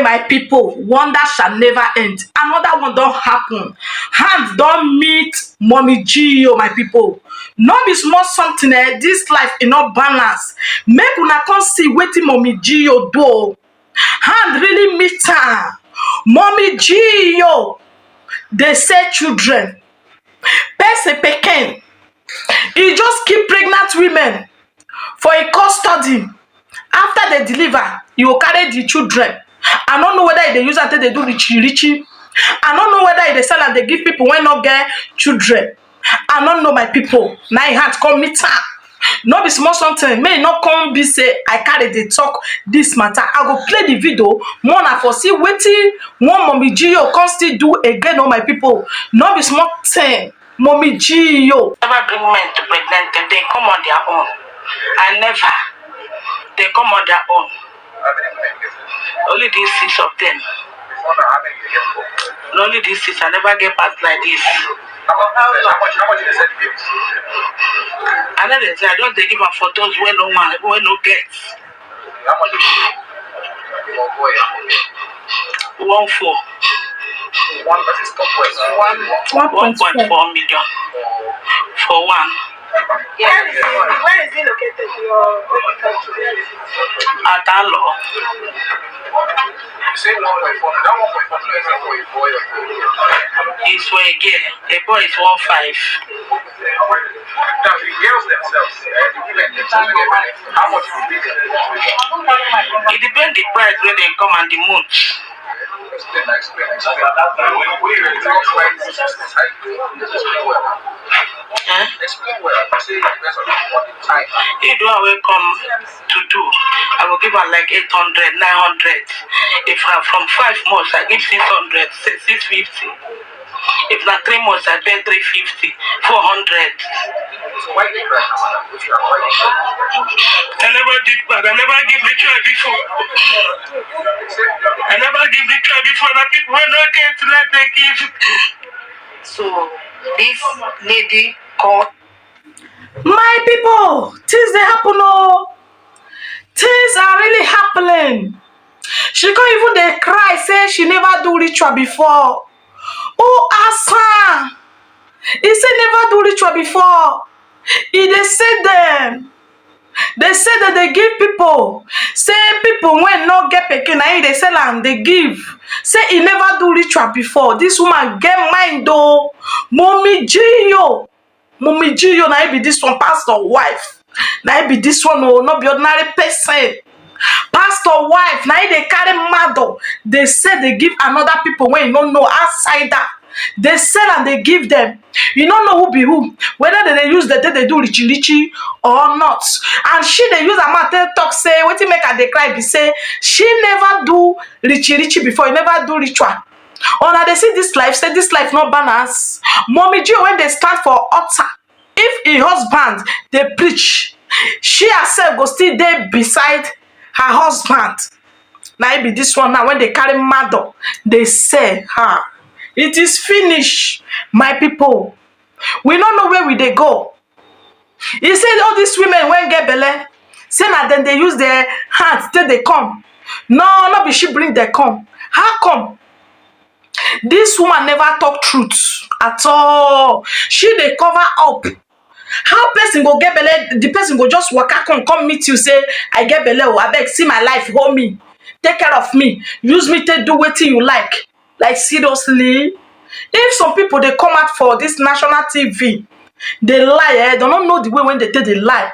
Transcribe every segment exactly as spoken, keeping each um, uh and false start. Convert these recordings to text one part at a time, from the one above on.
My people, wonder shall never end. Another one don happen. Hand don meet Mommy G O, my people. No be small something, eh? This life e no balance. Make una come see wetin Mommy G O do o. Hand really meet am. Mommy G O dey sell children. Person pikin, e just keep pregnant women for im custody. After dem deliver, e go carry the children. I no know whether e dey use am take dey do richie richie. I no know whether e dey sell am dey give people wey no get children. I no know, my people. Na im hand come meet am. No be small something. Make e no come be say I carry dey talk this matter. I go play the video, more una for see wetin one Mommy G O come still do again, oh my people. No be small thing. Mommy G O. Never bring men to pregnant them. They come on their own. I never. They come on their own. Only these six of them. Only these six. I never get past like this. I know they say I don't dey give am for those wey no want, wey no get. One four. One point four. One point four million for one. Where is it? Where is it located? Your medical to where is it? At Alo. Same one point four. That one point four is for a boy. It's for a girl. A boy is one five. Now, the girls themselves, eh, the women themselves, how much will be the It depends the price wey dem come and the month. Explain, explain, explain. Why this is high? Explain well. Eh? Explain well. Say it depends on the time. If the one wey come to do, I go give am like eight hundred, nine hundred. If na from five months, I give six hundred, say six fifty. If na three months, I pay three fifty, four hundred. I never did bad. I never give ritual before. I never give ritual before. Na people wey no get, let dem give. So this lady called. My people, things dey happen o. Things are really happening. She come even dey cry say she never do ritual before. Who ask am? E say never do ritual before. E dey say dem, dey say dem dey give people. Say people wey no get pikin, na im dey sell am, dey give. Say e never do ritual before. This woman get mind o. Mommy G O. Mommy G O, na im be this one, pastor wife. Na im be this one o, no be ordinary person. Pastor wife, na im dey carry mado, dey sell, dey give another people wey you no know outside that. Dey sell and dey give them. You no know who be who, whether dem dey use dem take dey do richie richie or not. And she dey use her mouth take talk say wetin make her dey cry be say she never do richie richie before, e never do ritual. Una dey see this life, say this life no balance. Mommy G O wey dey stand for altar, if im husband dey preach, she herself go still dey beside her husband. Na im be this one now wey dey carry mado dey sell. Ha! It is finish, my people. We no know where we dey go. E say all these women wey get belle, say na dem dey use their hand take dey come. No, no be she bring dem come. How come? This woman never talk truth at all. She dey cover up. How person go get belle? The person go just waka come, come meet you, say, "I get belle o, abeg, see my life, hold me, take care of me, use me, take do wetin you like." Like, seriously? If some people dey come out for this national T V, dey lie, eh, dem no know the way wey dem take dey lie.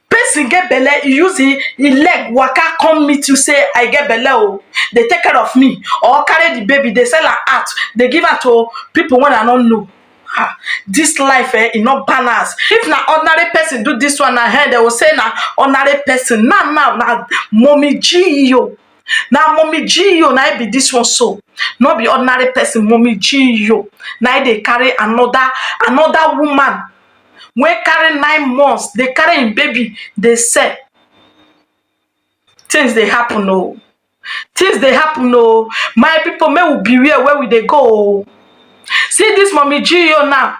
Person get belle, e use e, e leg waka come meet you, say, "I get belle o, dey take care of me," or carry the baby, dey sell am out, dey give am to people wey I no know. Ah, this life, eh, e no balance. If na ordinary person do this one, na, eh, dem go say na ordinary person. Now, now, na Mommy G O. Na Mommy G O, na im be this one so. No be ordinary person, Mommy G O. Na im dey carry another, another woman wey carry nine months, dey carry im baby, dey sell. Things dey happen o. Things dey happen o. My people, make we beware where we dey go o. See this Mommy G O now.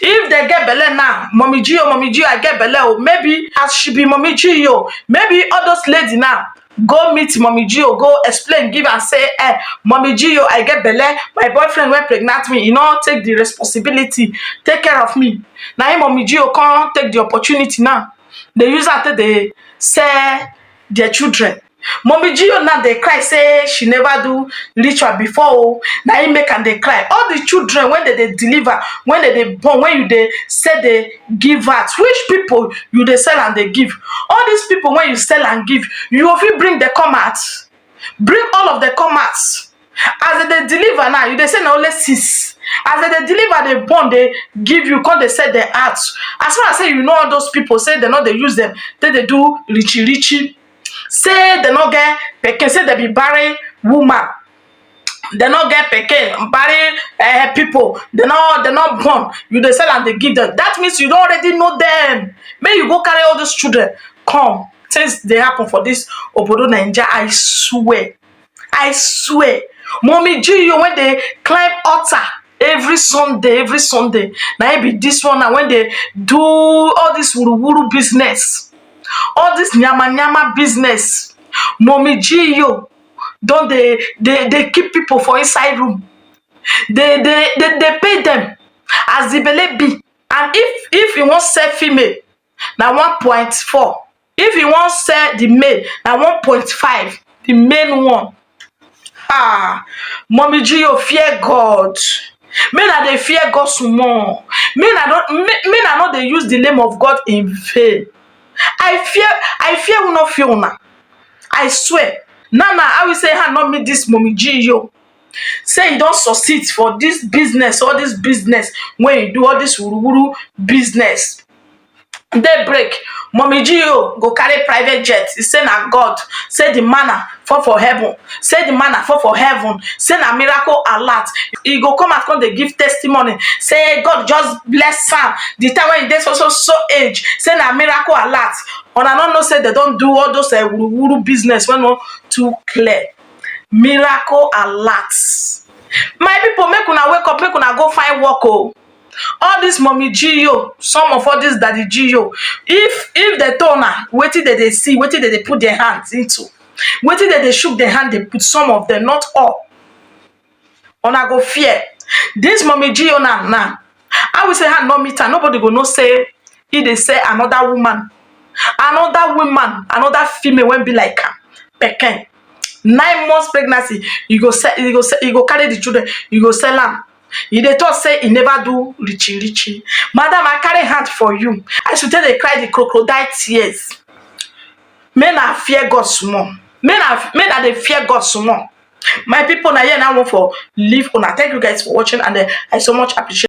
If dem get belle now, "Mommy G O, Mommy G O, I get belle o." Maybe as she be Mommy G O, maybe all those lady now, go meet Mommy Gio, go explain, give am say, eh, Mommy Gio, I get belle, my boyfriend wey pregnant me, e no take the responsibility, take care of me. Na him Mommy Gio come take the opportunity now. They use am take dey sell their children. Mommy Gio now dey cry say she never do ritual before o. Na him make am dey cry. All the children wey dem dey deliver, wey dem dey born, wey you dey sell dey give out, which people you dey sell and dey give? All these people wey you sell and give, you go fit bring dem come out? Bring all of dem come out. As dem dey deliver now, you dey say na only six. As dem dey deliver, dey born, dey give you, come dey sell dem out. As far as say you know all those people, say dem no dey use dem take dey do richie richie, say dem no get pikin, say dem be barren woman, dem no get pikin, barren, eh, people, dem no, dem no born, you dey sell and dey give dem. That means you don already know dem. Make you go carry all those children come. Things dey happen for this obodo Naija, I swear. I swear. Mommy Gio wey dey climb altar every Sunday, every Sunday. Na him be this one now wey dey do all this wuruwuru business, all this nyama nyama business. Mommy Gio don dey, dey, dey keep people for inside room. Dey, dey, dey, dey pay dem as the belle be. And if, if you wan sell female, na one point four. If you wan sell the male, na one point five, the main one. Ah, Mommy Gio, fear God. Make una dey fear God small. Make una no, make, make una no dey use the name of God in vain. I fear, I fear who no fear una. I swear. Now, now, I will say, ha, no meet this Mommy Gio. Say you don succeed for this business, all this business wey you do, all this wuruwuru business. Day break, Mommy Gio go carry private jet. He say na God, say the manna fall for heaven, say the manna fall for heaven, say na miracle alert. He go come out, come dey give testimony, say God just bless am the time when he dey so, so, so age, say na miracle alert. Una no know say dem don do all those, eh, wuruwuru business wey no too clear. Miracle alert. My people, make una wake up, make una go find work o. All this Mommy Gio, some of all this Daddy Gio, if, if dem tell una wetin dem dey see, wetin dem dey put their hands into, wetin dem dey shook their hand dey put, some of them, not all, una go fear. This Mommy Gio now, now, I will say, ha, no meet am, nobody go know say he dey sell another woman, another woman, another female wey be like am pikin. Nine months pregnancy, you go sell, you go sell, you go carry the children, you go sell am. You dey talk say he never do richie richie. Madam, I carry hand for you. I should take dey cry the crocodile tears. Make una fear God small. Make una, make una dey fear God small. My people, na here na I wan for leave una. Thank you guys for watching, and, eh, I so much appreciate